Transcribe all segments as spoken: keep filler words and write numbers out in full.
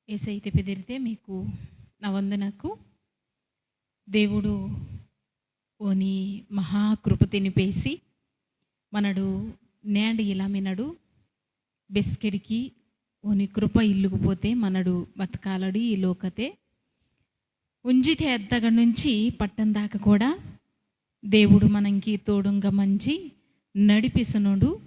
ఏసైతే పెదిరితే మీకు నా వందనకు. దేవుడు ఓని మహాకృపతిని పేసి మనడు నేండు ఇలా మినడు. బెస్కెడికి ఓని కృప ఇల్లుకుపోతే మనడు బతకాలడు ఈ లోకతే. ఉంజితే అద్దగ నుంచి పట్టం దాకా కూడా దేవుడు మనంకి తోడుంగ మంచి నడిపిసనుడు.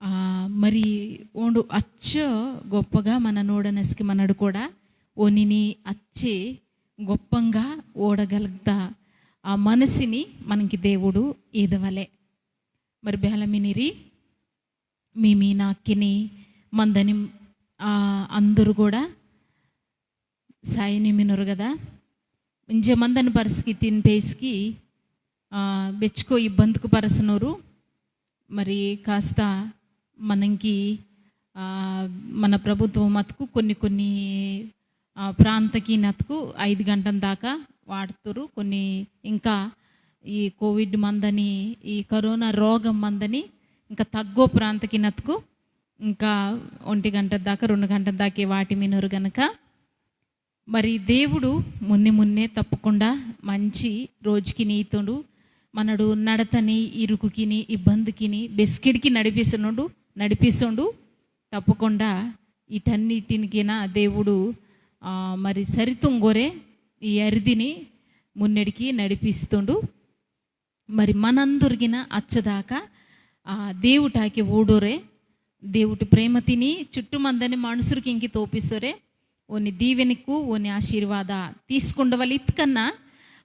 ఆ, మరి ఓండు అచ్చో గొప్పగా మన నోడనస్కి మనడు కూడా ఓనిని అచ్చే గొప్పంగా ఓడగలుగుతా ఆ మనసుని మనకి దేవుడు ఈదవలే. మరి బేలమినిరి మీ మీ నాకిని మందని, ఆ, అందరూ కూడా సాయని మినురు కదా. ఇంజ మందని పరిస్థితిని పేసికి, ఆ, బెచ్చుకో ఇబ్బందుకు పరసనోరు. మరి కాస్త మనంకి, ఆ, మన ప్రభుత్వం మతుకు కొన్ని కొన్ని, ఆ, ప్రాంతకి నతుకు ఐదు గంటల దాకా వాడుతురు. కొన్ని ఇంకా ఈ కోవిడ్ మందని, ఈ కరోనా రోగం మందని ఇంకా తగ్గో ప్రాంతకి నతుకు ఇంకా ఒంటి గంట దాకా, రెండు గంటల దాకా వాటి మినురు గనక మరి దేవుడు మున్నే మున్నే తప్పకుండా మంచి రోజుకి నీతుండు. మనడు నడతని ఇరుకుకిని ఇబ్బందికిని బెస్కిడికి నడిపిస్తుండు, నడిపిస్తుండు. తప్పకుండా ఈటన్నిటినికిన దేవుడు, ఆ, మరి సరితుంగోరే ఈ అరిదిని మున్నెడికి నడిపిస్తుండు. మరి మనందరిగిన అచ్చదాకా, ఆ, దేవుటాకి ఊడోరే, దేవుటి ప్రేమ తిని చుట్టూ మందని మనుషులకి ఇంకి తోపిస్తోరే, ఓని దీవెనకు, ఓని ఆశీర్వాద తీసుకుండవలిత్కన్నా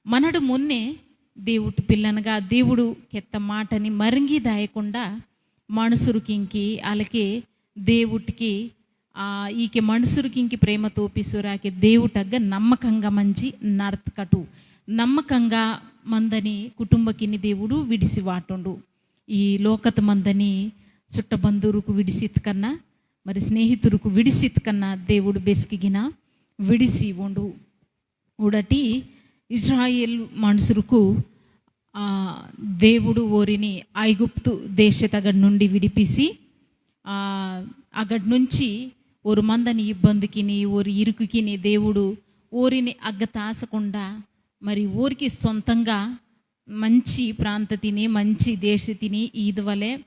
మనడు మున్నే దేవుటి పిల్లనగా దేవుడు కెత్త మాటని మరింగి దాయకుండా మనుషులకి ఇంకి అలాగే దేవుటికి, ఆ, ఈకే మనుషులకి ఇంకి ప్రేమ తోపిసురాకే దేవుటగ్గ నమ్మకంగా మంచి నడతకటు. నమ్మకంగా మందని కుటుంబకిని దేవుడు విడిసి వాటుండు. ఈ లోకత మందని చుట్టబంధువులకు విడిసిత్ కన్నా, మరి స్నేహితులకు విడిసిత్ కన్నా దేవుడు బెస్కిగిన విడిసి ఉండు. ఉడటి ఇస్రాయేల్ మనుషులకు, ఆ, దేవుడు ఓరిని ఐగుప్తు దేశతగడ నుండి విడిపిసి, ఆ, అగడ నుంచి ఓరు మందని ఇబ్బందికిని, ఓరి ఇరుకుకిని దేవుడు ఓరిని అగ్గ తాసకుండా, మరి ఓరికి సొంతంగా మంచి ప్రాంతతిని, మంచి దేశతిని ఈదవలే.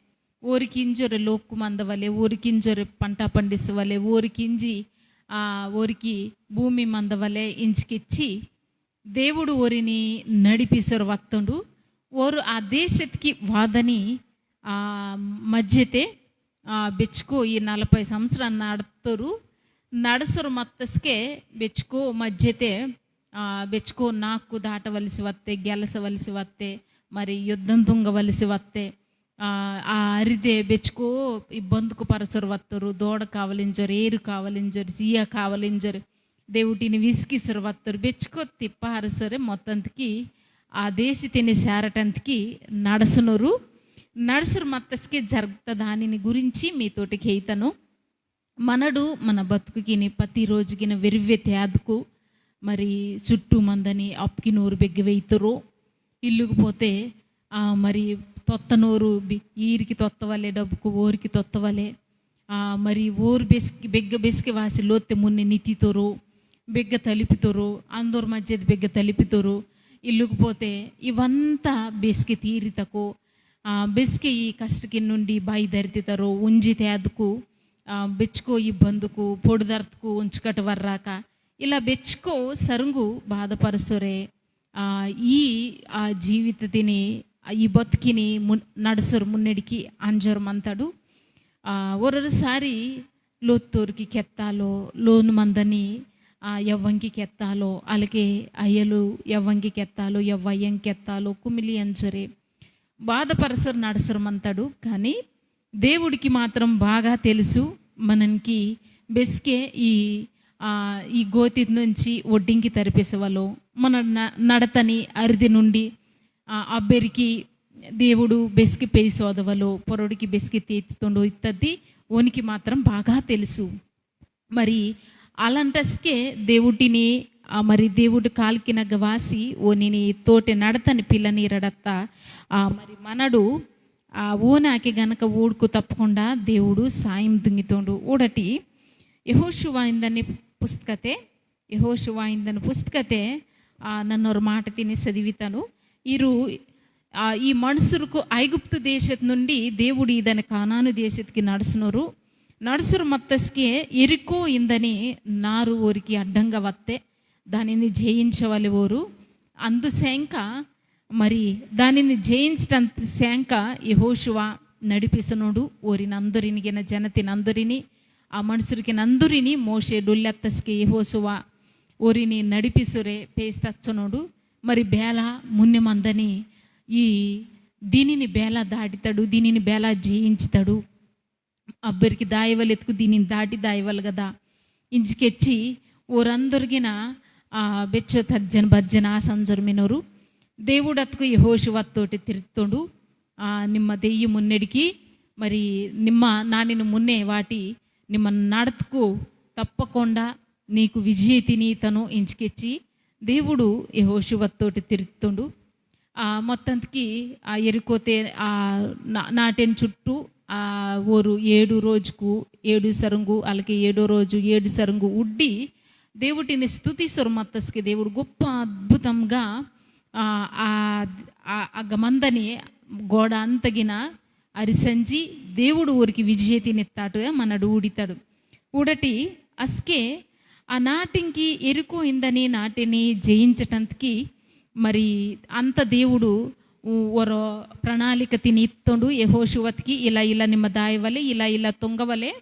ఓరికింజొరె లోక్కు మందవలే, ఓరికింజొరె పంట పండిసవలే, ఓరికింజి, ఆ, ఓరికి భూమి మందవలే ఇంచికిచ్చి, దేవుడు ఓరిని నడిపిసరు వత్తుండు. ఓరు ఆ దేశత్కి వాదని, ఆ, మధ్యతే, ఆ, బెచ్చుకో ఈ నలభై సంవత్సరాలు నడతరు. నడసరు మత్తస్కే బెచ్చుకో మధ్యతే, ఆ, బెచ్చుకో నాకు దాటవలసి వత్తే, గెలసవలసి వత్తే, మరి యుద్ధం తుంగవలసి వత్తే, ఆ, ఆ అరిదే బెచ్చుకో ఇబ్బందుకు పరసరు వత్తరు. దోడ కావలింజరు, ఏరు కావలింజరు, సీయ కావలింజరు, దేవుటిని విసికిసరు వత్తరు. బెచ్చుకో తిప్ప హరసరే మొత్తంతికి ఆ దేశితిని సేరటంతికి నడసనరు. నడసరు మత్తస్కే జరుగుత దానిని గురించి మీతోటి కేతను. మనడు మన బతుకుకిని ప్రతి రోజుకిన వెర్వె తేదకు మరి చుట్టూ మందని అప్పుకినూరు బెగ్గ వెయితురు. ఇల్లుకు పోతే, ఆ, మరి తొత్తనూరు బి-, ఈరికి తొత్తవలే డబ్బుకు ఓరికి తొత్తవలే. ఆ, మరి ఓరు బెస్కి, బెగ్గ బెస్కి వాసి లోత్తె మున్నె నితితోరు, బెగ్గ తలిపితోరు, అందోరు మధ్యది బెగ్గ తలిపితోరు. ఇల్లుకు పోతే ఇవంతా బెస్కి తీరితకు, ఆ, బెస్కి ఈ కష్టకి నుండి బాయి దరితితరు, ఉంజి తేదకు, ఆ, బెచ్చుకో ఇబ్బందుకు, పొడుదర్తకు, ఉంచుకట వర్రాక, ఇలా బెచ్చుకో సరుంగు బాధపరసొరే. ఆ, ఈ, ఆ, జీవితతిని, ఆ, ఈ బతుకిని మున్-, నడుసరు మున్నెడికి అంజరు మంతడు. ఆ, ఒరొరు సారి లోత్తోరికి కెత్తాలో, లోను మందని, ఆ, యవ్వంకి కెత్తాలో, అలాగే అయ్యలు యవ్వంకి కెత్తాలో, యవ్వయ్యం కెత్తాలో, కుమిలి అంజరే. బాధపరసరు నడుసరు మంతడు. కానీ దేవుడికి మాత్రం బాగా తెలుసు, మనకి బెస్కే ఈ, ఆ, ఈ గోతి నుంచి ఒడ్డింకి తరిపేసవలో, మన న-, నడతని అరిది నుండి, ఆ, అబ్బెరికి దేవుడు బెస్కి పేసోదవలో, పొరడికి బెస్కి తీతుండు ఇత్తది ఓనికి మాత్రం బాగా తెలుసు. మరి అలాంటస్కే దేవుటిని, ఆ, మరి దేవుడు కాల్కినగ్గ వాసి ఓనిని తోటే నడతని పిల్లనీరడత్త, ఆ, మరి మనడు, ఆ, ఓనాకి గనక ఊడుకు తప్పకుండా దేవుడు సాయం తుంగితోండు. ఊడటి యెహోషువ ఇందని పుస్తకతే, యెహోషువ ఇందని పుస్తకతే, ఆ, నన్నొరు మాట తిని చదివితను. ఇరు, ఆ, ఈ మనుషులకు ఐగుప్తు దేశం నుండి దేవుడు ఇదని కానాను దేశత్కి నడుచునరు. నడుచురు మత్తస్కే ఎరికో ఇందని నారు ఓరికి అడ్డంగా వత్తే దానిని జయించవలెవరు. అందుసేంక మరి దానిని జయించటం సేంక యెహోషువ నడిపిస్తునుడు. ఓరినందరినిగిన జనతినందరినీ, ఆ మనుషులకి నందరినీ మోషే డొల్లెత్తస్కి యెహోషువ ఓరిని నడిపిసురే పేస్తచ్చునుడు. మరి బేల మున్నె మందని ఈ దీనిని బేల దాటితాడు, దీనిని బేల జయించుతాడు. అబ్బరికి దాయవలెత్తుకు దీనిని దాటి దాయవలు కదా. ఇంచుకెచ్చి ఓరందరిగిన, ఆ, బెచ్చో తర్జన భర్జన ఆ సంజోరు మినోరు. దేవుడు అతుకు యెహోషువత్తోటి తిరుత్తోండు. ఆ, నిమ్మ దెయ్యి మున్నెడికి, మరి నిమ్మ నానిన మున్నే వాటి నిమ్మ నడతకు తప్పకుండా నీకు విజయ తినీతను ఇంచుకెచ్చి దేవుడు యెహోషువత్తోటి తిరుత్తోండు. ఆ, మొత్తానికి ఆ ఎరికోతే ఆ నా-, నాటెన్ చుట్టూ ఆ ఓరు ఏడు రోజుకు ఏడు సరుంగు, అలాగే ఏడో రోజు ఏడు సరుంగు ఉడ్డి దేవుటిని స్తుతిసొరు మత్తస్కి దేవుడు గొప్ప అద్భుతంగా, ఆ, ఆ, ఆ, ఆ గమందని గోడ అంతగిన అరిసంజి దేవుడు ఊరికి విజయతినిత్తాడు మనడు ఊడితాడు. ఊడటి అస్కే ఆ నాటింకి ఎరుకు ఇందని నాటిని జయించటంతకి మరి అంత దేవుడు ఉ-, ఒరో ప్రణాళిక తిని ఇత్తోండు యెహోషువత్కి. ఇలా ఇలా నిమ్మ దాయవలే, ఇలా ఇలా తుంగవలే,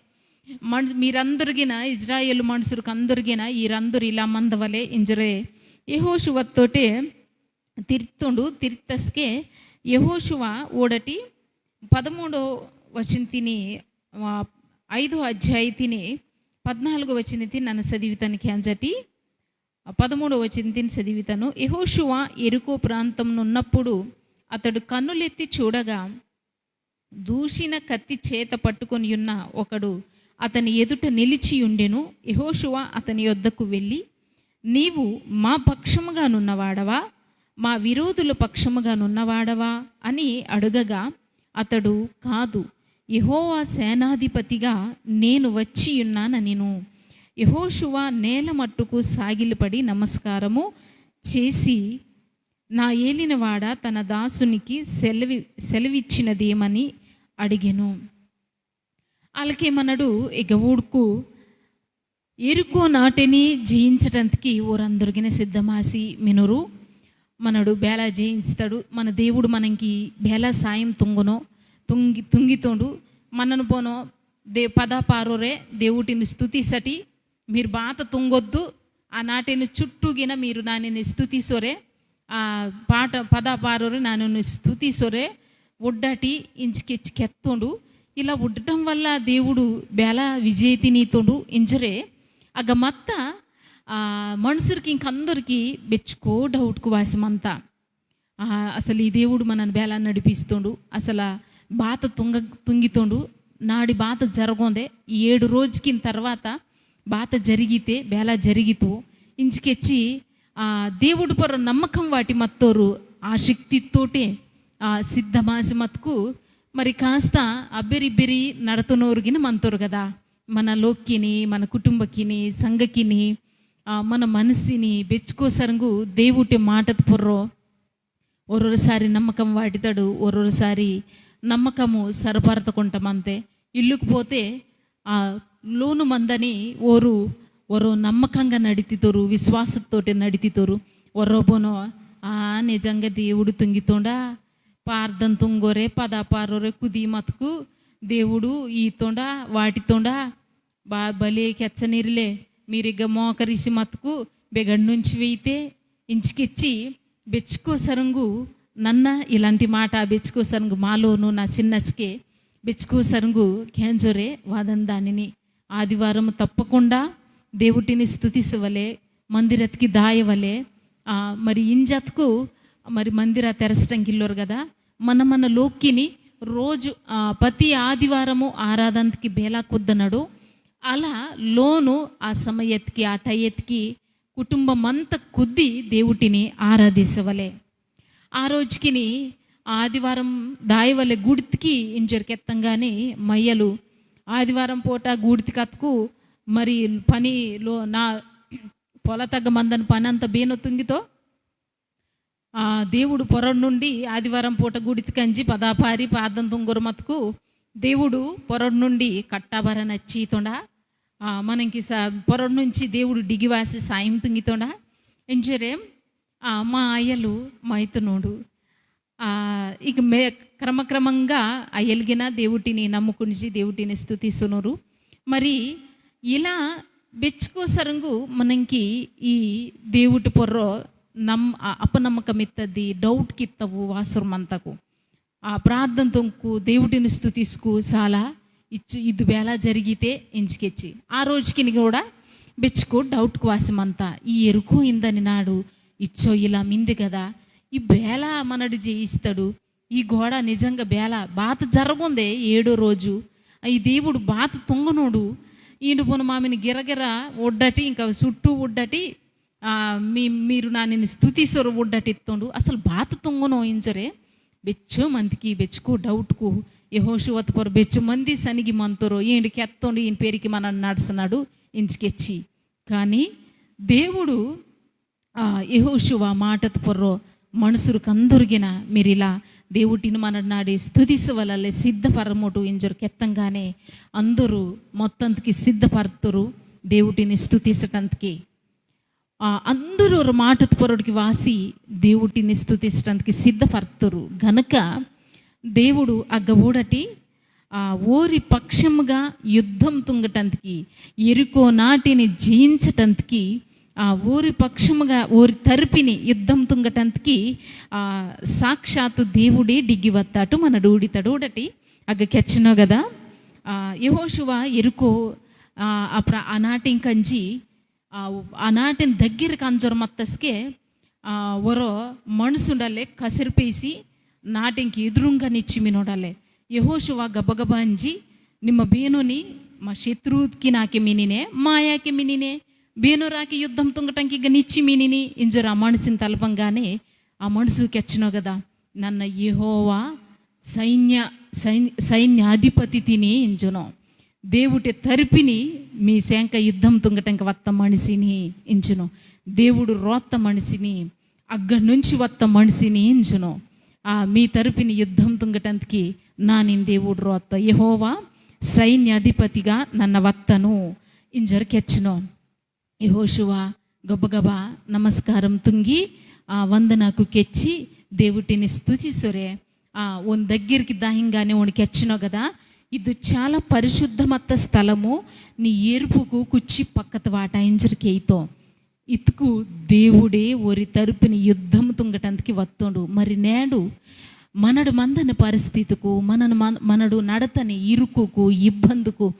మన్-, మీరందరిగిన ఇజ్రాయేల్ మనుషులకు అందరిగిన ఈరందరూ ఇలా మందవలే ఇంజరే యెహోషువత్తోటే తిరుత్తోండు. తిరుత్తస్కే యెహోషువ ఓడటి పదమూడో వచనం తిని, ఆ, ఐదో అధ్యాయ తిని పద్నాలుగో వచనం తిని నన్ను చదివితానికి అంజటి. ఆ, పదమూడవ వచనం తిని చదివితాను. యెహోషువ ఎరికో ప్రాంతం నున్నప్పుడు అతడు కన్నులెత్తి చూడగా, దూసిన కత్తి చేత పట్టుకొనియున్న ఒకడు అతని ఎదుట నిలిచియుండెను. యెహోషువ అతని యొద్దకు వెళ్ళి, "నీవు మా పక్షముగా నున్నవాడవా, మా విరోధుల పక్షముగా నున్నవాడవా?" అని అడుగగా, అతడు, "కాదు, యెహోవా సేనాధిపతిగా నేను వచ్చియున్నాననెను." యెహోషువ నేల మట్టుకు సాగిలపడి నమస్కారము చేసి, "నా ఏలినవాడ తన దాసునికి సెలవి-, సెలవిచ్చినదేమని?" అడిగెను. అలాకే మనడు ఇక ఊడుకు ఎరుకో నాటిని జయించటంతకి ఓరందరిగిన సిద్ధమాసి మినురు. మనడు బేలా జయించుతాడు. మన దేవుడు మనకి బేలా సాయం తుంగనో, తుంగి-, తుంగితోండు. మనను పోనో దే-, పద పారోరే దేవుటిని స్తుతిసటి. మీరు బాత తుంగొద్దు. ఆ నాటిని చుట్టూగిన మీరు నానిని స్తుతిసొరే. ఆ పాట పద పారోరే నానిని స్తుతిసొరే. ఒడ్డాటి ఇంచుకెచ్చి కెత్తోండు. ఇలా ఉండటం వల్ల దేవుడు బేలా విజయతినితోండు ఇంజరే. అగ మత్త, ఆ, మనుషులకి ఇంకందరికి బెచ్చుకో డౌట్కు వాసమంతా. ఆ, అసలు ఈ దేవుడు మనను బేలా నడిపిస్తోండు, అసలు బాత తుంగ-, తుంగితోండు, నాడి బాత జరగొందే, ఈ ఏడు రోజుకిన తర్వాత బాత జరిగితే, బేలా జరిగితో, ఇంచుకెచ్చి, ఆ, దేవుడు పొర నమ్మకం వాటి మత్తోరు, ఆ శక్తితోటే, ఆ, సిద్ధమాసి మత్కు, మరి కాస్త అబ్బెరిబ్బెరి నడతనోరుగిన మంతోరు కదా, మన లోక్కిని, మన కుటుంబకిని, సంఘకిని, ఆ, మన మనస్సిని బెచ్చుకో సరంగు దేవుటే మాటత పొర్రో, ఒరొరసారి నమ్మకం వాటితడు, ఒరొరసారి నమ్మకము సరపరతకుంట మంతే. ఇల్లుకు పోతే, ఆ, లోను మందని ఓరు, ఒరో నమ్మకంగా నడితితోరు, విశ్వాసతోటే నడితితోరు. ఒర్రో బోనో, ఆ, నిజంగా దేవుడు తుంగితోండా, పార్థన తుంగోరే, పద పారోరే కుది మత్కు, దేవుడు ఈతోండా, వాటితోండా, బా-, బలే కెచ్చనిరిలే, మీరిగ్గ మోకరిసి మత్కు, బెగడ్నుంచి వెయితే, ఇంచుకెచ్చి, బెచ్చుకో సరంగు, నన్న ఇలాంటి మాట, బెచ్చుకో సరంగు మాలోను నా సిన్నస్కే, బెచ్చుకో సరంగు కేంజోరే వాదందానిని. ఆదివారం తప్పకుండా దేవుటిని స్తుతిసవలే, మందిరత్కి దాయవలే, ఆ, మరి ఇంజత్కు మరి మందిర తెరసటంకిల్లోరు కదా, మన మన లోక్కిని రోజు, ఆ, ప్రతి ఆదివారము ఆరాధనకి బేలా కుద్దనడు. అలా లోను ఆ సమయత్కి, ఆ టయత్కి కుటుంబమంతా కుద్ది దేవుటిని ఆరాధిసవలే. ఆ రోజుకిని ఆదివారం దాయవలే గుడితికి ఇంజర్ కెత్తంగానే మయ్యలు ఆదివారం పూట గుడితి కత్కు మరి పని లో నా పొలతగ్గ మందని పని అంతా బేనో తుంగితో. ఆ, దేవుడు పొరడు నుండి ఆదివారం పూట గుడితికంజి పదాపారి ప్రార్థన తుంగొరు మతుకు దేవుడు పొరడు నుండి కట్టాబర నచ్చితోండా. ఆ, మనంకి స-, పొరడు నుంచి దేవుడు డిగివాసి సాయం తుంగితోండా. ఎంజరే, ఆ, మా అయ్యలు మైతునోడు. ఆ, ఇక మే-, క్రమక్రమంగా ఆ ఎలిగిన దేవుటిని నమ్ముకునిసి దేవుటిని స్తుతిసునురు. మరి ఇలా బెచ్చుకో సరంగు మనంకి ఈ దేవుటి పొర్రో నమ్-, ఆ, అపనమ్మకం ఇత్తది, డౌట్ కిత్తవు వాసురు మంతకు. ఆ ప్రార్థన తొంకు దేవుటిని స్తుతిస్కు చాలా ఇచ్చు ఇది వేళ జరిగితే ఎంచుకెచ్చి. ఆ రోజుకి కూడా బెచ్చుకో డౌట్కు వాసి మంత. ఈ ఎరుకో ఇందని నాడు ఇచ్చో ఇలా మింది కదా, ఈ బేల మనడు జయిస్తాడు. ఈ గోడ నిజంగా బేల బాత జరగుందే ఏడో రోజు. ఈ దేవుడు బాత తుంగనోడు. ఈండు పొన మామిని గిరగిర ఒడ్డటి, ఇంకా చుట్టూ ఒడ్డటి, ఆ, మీ-, మీరు నానిని స్తుతిసొరు ఒడ్డటి ఇత్తోండు. అసలు బాత తుంగనో ఇంజరే బెచ్చో మందికి బెచ్చుకో డౌట్కు యెహోషువత పొర బెచ్చు మంది సనిగి మంతొరో, ఈండు కెత్తోండు, ఈయన పేరుకి మన నడుస్తున్నాడు ఇంచుకెచ్చి. కానీ దేవుడు ఆ, యెహోషువ మాటత పొర్రో మనుసురు కందొరిగిన మీరిలా దేవుటిని మనడు నాడి స్తుతిసవలలే సిద్ధపరముటు ఇంజరు కెత్తంగానే అందరూ మొత్తంతికి సిద్ధపడుతురు దేవుటిని స్తుతిసటంతికి. ఆ, అందరూ ఒరు మాటత పొర్రొడికి వాసి దేవుటిని స్తుతిసటంతికి సిద్ధపడుతురు. గనక దేవుడు అగ్గ ఊడటి ఆ, ఓరి పక్షముగా యుద్ధం తుంగటంతికి, ఎరికో నాటిని జయించటంతికి, ఆ, ఓరి పక్షముగా, ఓరి తరపుని యుద్ధం తుంగటంతికి, ఆ, సాక్షాత్తు దేవుడే డిగ్గి వత్తాటు మనడు ఊడితడు ఊడటి. అగ్గ కెచ్చినో కదా, ఆ, యెహోషువ ఎరికో, ఆ, ఆ ప్ర-, ఆ నాటింకంజి, ఆ, ఆ నాటిని దగ్గర కంజొర మత్తస్కే, ఆ, ఒరో మనుసుండలే కసిరిపేసి నాటింకి ఎదురుంగా నిచ్చి మినోడలే. యెహోషువ గబగబా అంజి, నిమ్మ బేనోని మా శత్రువుకి నాకే మినినే, మాయాకే మినినే, బేనోరాకి యుద్ధం తుంగటంకి ఇక నిచ్చి మినిని, ఇంజొర ఆ మనుసుని తలపంగానే ఆ మనుసు కెచ్చినో కదా, నన్న యెహోవా సైన్య-, సైన్-, సైన్యాధిపతి తిని ఇంజునో. దేవుటే తరిపిని మీ సేంక యుద్ధం తుంగటంక వత్త మనిషిని ఇంజునో. దేవుడు రోత్త మనిషిని, అగ్గ నుంచి వత్త మనిషిని ఇంజునో. ఆ, మీ తరపుని యుద్ధం తుంగటంతకి నానిన్ దేవుడు రోత్త యెహోవా సైన్యాధిపతిగా నన్న వత్తను ఇంజరు కెచ్చినో. యెహోషువ గబగబా నమస్కారం తుంగి, ఆ, వందనాకు కెచ్చి దేవుటిని స్తుతిసొరే. ఆ, ఓని దగ్గరికి దాయంగానే ఓని కెచ్చినో కదా, ఇది చాలా పరిశుద్ధమత్త స్థలము, నీ ఎరుపుకు కుచ్చి పక్కత వాటాయించరు కేయితో. ఇతుకు దేవుడే ఒరి తరపుని యుద్ధం తుంగటంతకి వత్తోండు. మరి నేడు మనడు మందని పరిస్థితికు, మనను మన-, మనడు నడతని ఇరుకుకు, ఇబ్బందుకు,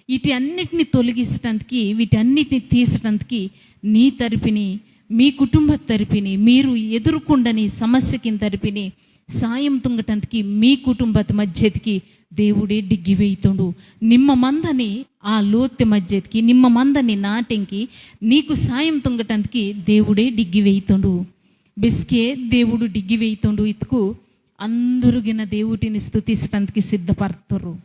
వీటి అన్నిటిని తొలగించటానికి, వీటన్నిటిని తీసటానికి నీ తరపుని, మీ కుటుంబ తరపుని, మీరు ఎదుర్కొండని సమస్యకి తరపుని సాయం తుంగటంతకి మీ కుటుంబత మధ్యతికి దేవుడే డిగ్గి వేయితోండు. నిమ్మ మందని ఆ లోతె మధ్యతికి, నిమ్మ మందని నాటెంకి నీకు సాయం తుంగటంతకి దేవుడే డిగ్గి వేయితోండు. బెస్కే దేవుడు డిగ్గి వేయితోండు ఇతుకు అందరుగిన దేవుటిని స్తుతిసటంతకి సిద్ధపడుతురు.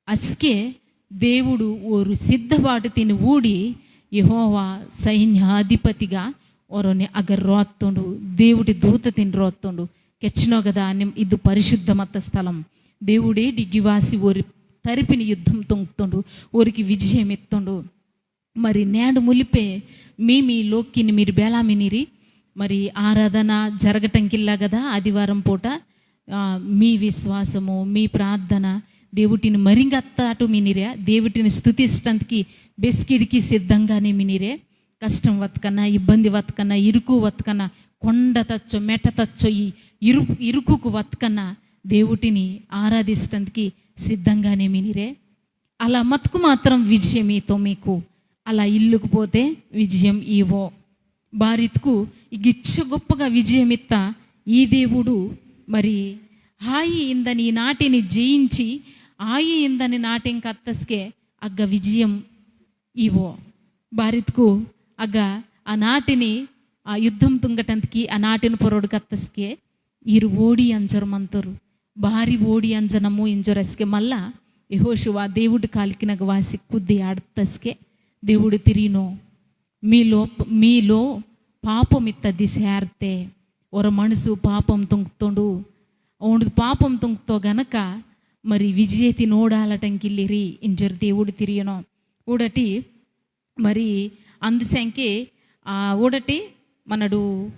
అస్కే దేవుడు ఓరు సిద్ధపాటు తిని ఊడి యెహోవా సైన్యాధిపతిగా ఒరొని అగ రోత్తోండు, దేవుడి దూత తిని రోత్తోండు. కెచ్చినో కదా నిమ్-, ఇది పరిశుద్ధమత్త స్థలం. దేవుడే డిగ్గివాసి ఓరి తరిపిన యుద్ధం తొంగుతోండు, ఓరికి విజయం ఎత్తోండు. మరి నేడు ములిపే మీ మీ లోక్కిని మీరు బేలా మినిరి. మరి ఆరాధన జరగటంకిల్లా కదా ఆదివారం పూట, ఆ, మీ విశ్వాసము, మీ ప్రార్థన, దేవుటిని మరింగత్తాటు మినిరే, దేవుటిని స్తుతిస్టందుకి బెస్కిడికి సిద్ధంగానే మినిరే. కష్టం వత్కన, ఇబ్బంది వత్కన, ఇరుకు వత్కన, కొండ తచ్చో, మెట తచ్చో, ఈ ఇరు-, ఇరుకుకు వత్కన దేవుటిని ఆరాధిస్టందుకి సిద్ధంగానే మినిరే. అలా మత్కు మాత్రం విజయమీతో మీకు. అలా ఇల్లుకు పోతే విజయం ఈవో. బారిత్కు ఇగిచ్చ గొప్పగా విజయమిత్త ఈ దేవుడు మరి హాయి ఇందని నాటిని జయించి, ఆయి ఇందని నాటిని కత్తస్కే అగ్గ విజయం ఈవో. బారిత్కు అగ్గ ఆ నాటిని ఆ యుద్ధం తుంగటంతకి ఆ నాటిని పొరడు కత్తస్కే ఈరు ఓడి అంజరమంతరు. బారి ఓడి అంజనము ఇంజరస్కే మళ్ళా యెహోషువ దేవుడు కాలికినగ వాసి కుద్ది ఆడతస్కే దేవుడు తిరినో. మీలో, మీలో పాపమిత్తది సేర్తే. ఒర మనసు పాపం తుంగ్తోండు. ఓండు పాపం తుంగ్తో గనక మరి విజేతి నోడాలటంకిల్లిరి ఇంజర్ దేవుడు తిరియనో. ఊడటి మరి అందుసంకే ఆ ఊడటి మనడు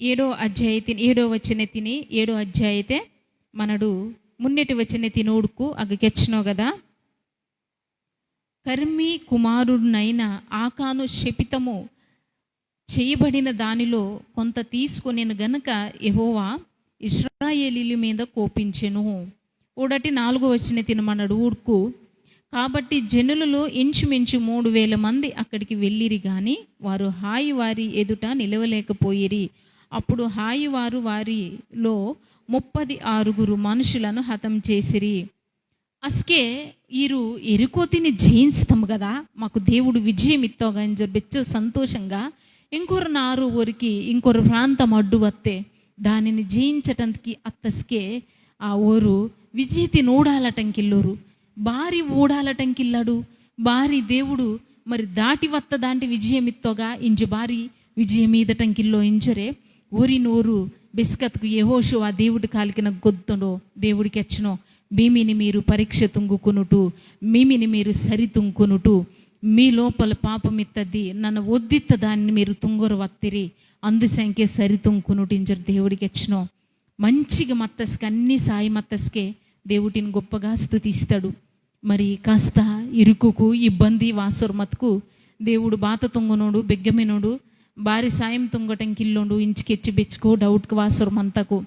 ఏడో అధ్యాయతిని, ఏడో వచనతిని, ఏడో అధ్యాయతే మనడు మున్నెటి వచనతిని ఊడుకు అగ కెచ్చినో కదా. కర్మి కుమారుడునైన ఆకాను శపితము చేయబడిన దానిలో కొంత తీసుకొనెను గనుక యెహోవా ఇశ్రాయేలీయుల మీద కోపించెను. ఊడటి నాలుగో వచనతిని మనడు ఊడుకు. కాబట్టి జనులలో ఇంచుమించు మూడు వేల మంది అక్కడికి వెళ్ళిరి గాని వారు హాయి వారి ఎదుట నిలవలేకపోయిరి. అప్పుడు హాయి వారు వారిలో ముప్పది ఆరుగురు మనుషులను హతం చేసిరి. అస్కే ఈరు ఎరికోతిని జయించుతాము కదా, మాకు దేవుడు విజయం ఇత్తోగా అని చెప్పొచ్చు సంతోషంగా. ఇంకొరు నారు ఊరికి ఇంకొరు ప్రాంతం అడ్డు వస్తే దానిని జయించటానికి అత్తస్కే ఆ ఊరు విజేతి నోడాలటంకిల్లోరు. బారి ఓడాలటంకిల్లడు. బారి దేవుడు మరి దాటి వత్త దాంటి విజయం ఇత్తోగా ఇంజు బారి విజయం ఈదటంకిల్లో ఇంజరే. ఊరినూరు బెస్కత్కు యెహోషువ దేవుడు కాలికిన గొద్దుండో దేవుడికి ఎచ్చనో. మీమిని మీరు పరీక్ష తుంగుకునుటు, మీమిని మీరు సరి తుంగుకునుటు. మీ లోపల పాపమిత్తది నన్న వద్దిత్త దాన్ని మీరు తుంగరు వత్తిరి. అందుసంకే సరి తుంగుకునుటు ఇంజరు దేవుడికి ఎచ్చనో. మంచిగా మత్తస్కి అన్ని సాయి మత్తస్కే దేవుటిని గొప్పగా స్తుతిస్తాడు. మరి కాస్త ఇరుకుకు ఇబ్బంది వాసరు మతుకు దేవుడు బాత తుంగనోడు, బెగ్గమినోడు, బారి సాయం తుంగటం కిల్లోండు, ఇంచుకెచ్చి బెచ్చుకో డౌట్కు వాసరు మంతకు.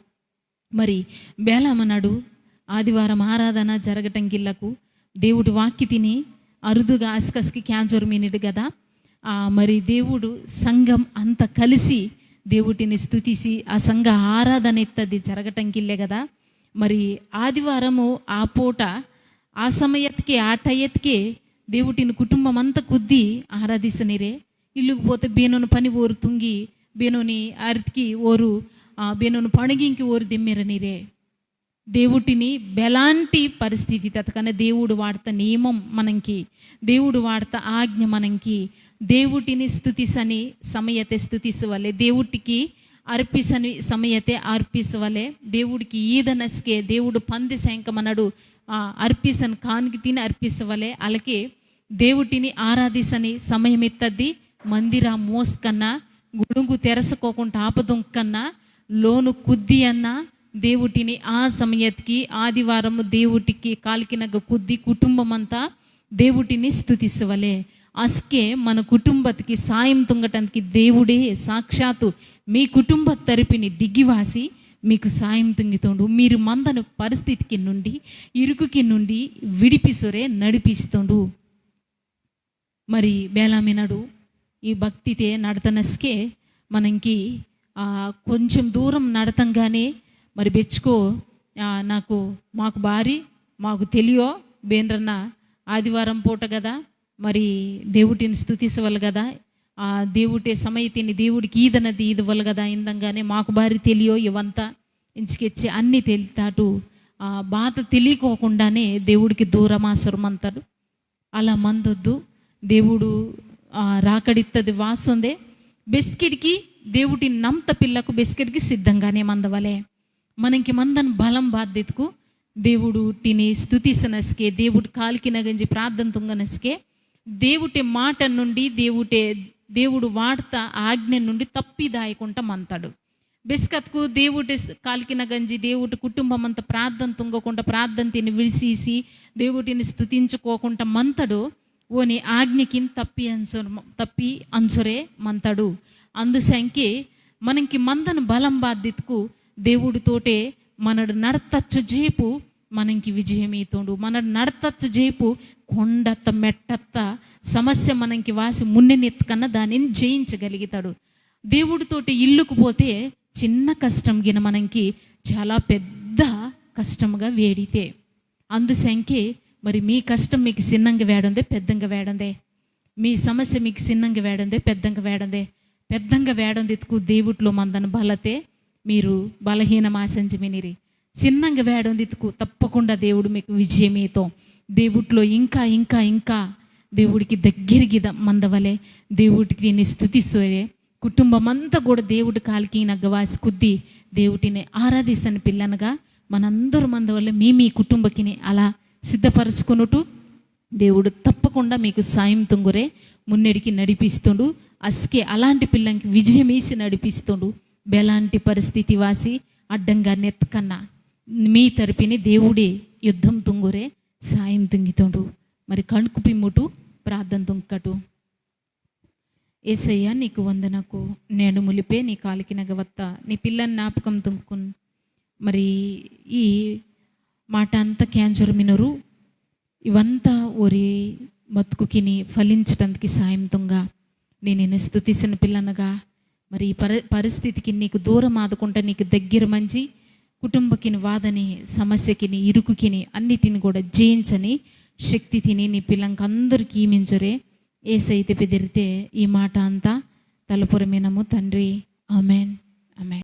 మరి బేలామన్నాడు, ఆదివారం ఆరాధన జరగటం కిల్లకు దేవుడు వాక్కి తిని అరుదుగా అస్కస్కి క్యాన్సర్ మినిట్ కదా. ఆ, మరి దేవుడు సంఘం అంతా కలిసి దేవుటిని స్తుతిసి ఆ సంఘ ఆరాధన ఎత్తది జరగటం కిల్లే కదా. మరి ఆదివారము ఆ పూట ఆ సమయత్కే ఆ టయత్కే దేవుటిని కుటుంబం అంతా కుద్ది ఆరాధిసనిరే. ఇల్లుకు పోతే బేనోని పని ఓరు తుంగి, బేనోని అరితికి ఓరు, ఆ, బేనోని పణిగింకి ఓరు దెమ్మిరనిరే. దేవుటిని బెలాంటి పరిస్థితి తతకన దేవుడు వాడత నియమం మనంకి, దేవుడు వాడత ఆజ్ఞ మనంకి, దేవుటిని స్తుతిసని సమయతే స్తుతిసవలే, దేవుటికి అర్పిసని సమయతే అర్పిసవలే, దేవుడికి ఈదనస్కే, దేవుడు పంది శంకమనడు, ఆ, అర్పిసని కాన్కి తిని అర్పిసవలే, అలాగే దేవుటిని ఆరాధిసని సమయమిత్తది. మందిర మోస్కన్నా, గుడుగు తెరసుకోకుండా ఆపదుంకన్నా, లోను కుద్ది అన్నా, దేవుటిని ఆ సమయత్కి ఆదివారము దేవుటికి కాల్కినగ కుద్ది కుటుంబమంతా దేవుటిని స్తుతిసవలే. అస్కే మన కుటుంబత్కి సాయం తుంగటంకి దేవుడే సాక్షాత్తు మీ కుటుంబ తరపుని డిగ్గివాసి మీకు సాయం తుంగితోండు. మీరు మందన పరిస్థితికి నుండి, ఇరుకుకి నుండి విడిపిసొరే నడిపిస్తోండు. మరి బేలామినడు ఈ భక్తితే నడతనస్కే మనంకి, ఆ, కొంచెం దూరం నడతంగానే మరి బెచ్చుకో, ఆ, నాకు మాకు బారి మాకు తెలియో బేండ్రన్న ఆదివారం పూట కదా, మరి దేవుటిని స్తుతిసవలు కదా, ఆ, దేవుటే సమయతిని దేవుడికి ఈదనది ఈదవలు కదా ఇందంగానే మాకు బారి తెలియో ఇవంతా ఇంచుకెచ్చి అన్ని తెలితాటు, ఆ, బాధ తెలియకోకుండానే దేవుడికి దూరమాసరమంతాడు. అలా మందొద్దు. దేవుడు, ఆ, రాకడిత్తది వాసొందే. బెస్కిడికి దేవుటి నమ్త పిల్లకు బెస్కిడికి సిద్ధంగానే మందవలే. మనకి మందన్ బలం బాధ్యతకు దేవుడు టిని స్తుతిసనస్కే, దేవుడు కాల్కినగంజి ప్రార్థన తుంగనస్కే, దేవుటే మాట నుండి, దేవుటే, దేవుడు వాడత ఆజ్ఞ నుండి తప్పిదాయకుంట మంతాడు. బెస్కత్కు దేవుటి స్-, కాల్కిన గంజి దేవుటి కుటుంబం అంతా ప్రార్థన తుంగకుండా, ప్రార్థన తిని విడిసిసి, దేవుటిని స్తుతించుకోకుండా మంతడు, ఓని ఆజ్ఞకిన్ తప్పి అంచొర-, తప్పి అంచొరే మంతడు. అందుసంకే మనంకి మందన బలం బాధ్యతకు దేవుడితోటే మనడు నడతచ్చు జేపు మనంకి విజయమీతోండు. మనడు నడతచ్చు జేపు కొండత్త మెట్టత్త సమస్య మనంకి వాసి మున్నె నెత్తుకన్నా దానిని జయించగలుగుతాడు. దేవుడితోటి ఇల్లుకు పోతే చిన్న కష్టం గిన మనంకి చాలా పెద్ద కష్టముగా వేడితే. అందుసంకే మరి మీ కష్టం మీకు చిన్నంగా వేడందే, పెద్దంగా వేడందే. మీ సమస్య మీకు చిన్నంగా వేడందే, పెద్దంగా వేడందే. పెద్దంగా వేడందితుకు దేవుట్లో మందన బలతే మీరు బలహీన మాసంజి మినిరి. చిన్నంగా వేడందితుకు తప్పకుండా దేవుడు మీకు విజయమీతో. దేవుట్లో ఇంకా, ఇంకా, ఇంకా దేవుడికి దగ్గరగిద మందవలే, దేవుడికి నేను స్తుతిసోరే, కుటుంబం అంతా కూడా దేవుడి కాలికి నగ్గవాసి కుద్ది దేవుడిని ఆరాధిస్తాను పిల్లనగా మనందరూ మందవలే మీ మీ కుటుంబకిని అలా సిద్ధపరచుకొనుటు దేవుడు తప్పకుండా మీకు సాయం తుంగురే మున్నెడికి నడిపిస్తుండు. అస్కే అలాంటి పిల్లంకి విజయం వేసి నడిపిస్తుండు. బెలాంటి పరిస్థితి వాసి అడ్డంగా నెత్కన్నా మీ తరపుని దేవుడే యుద్ధం తుంగురే సాయం తుంగితుండు. మరి కణుకు పిమ్ముటు ప్రార్థన తుంకటు. ఏసయ్య నీకు వందనకు. నేడు ములిపే నీ కాలికినగ వత్త నీ పిల్లని జ్ఞాపకం తుంకున్. మరి ఈ మాట అంతా క్యాన్సర్ మినరు ఇవంతా ఒరి బతుకుకిని ఫలించటానికి సాయం తుంగా. నేను నిన్ను స్తుతిసిన పిల్లనగా మరి ఈ పరి పరిస్థితికి నీకు దూరం ఆదకుండా నీకు దగ్గర మంచి కుటుంబకిని వాదని సమస్యకిని ఇరుకుకిని అన్నిటిని కూడా జయించని శక్తి తిని నీ పిల్లంకందరికి ఈమించరే. ఏసైతే బెదిరితే ఈ మాట అంతా తలపురమేనము తండ్రి. ఆమెన్.